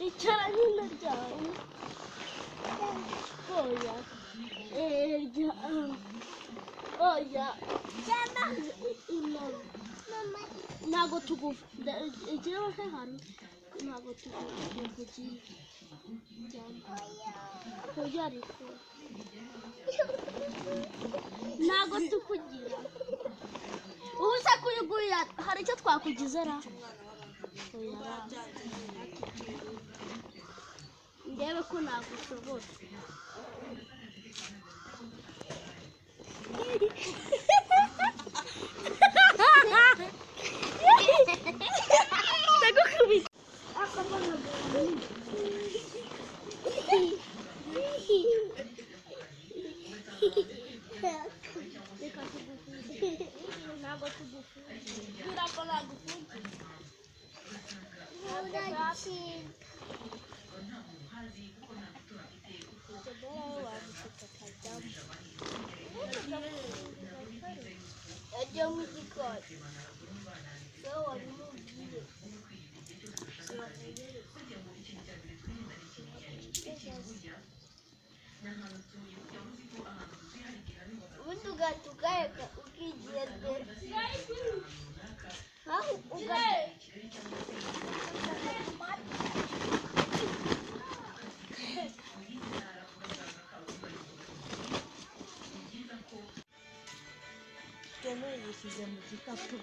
Icara nyine ryawe. Oya. Oya. Ntabwo tugufa. Igira se hano. Ntabwo tugufa. Oya ariko. Ntabwo tukugira. Ubu se kuyugurira hari icyo twakugize ra? Oya. Ndebe ko nagushobora. Ndagukubita. Reka tugufunge. Ntabwo tugufunge. Bwira ko nagufunge. Ajya mu gikari. Wowe wabimubwiye. Ubundi ugahita ugaheka ukigendera. Aho ugahita. Yishyize mu gikapu.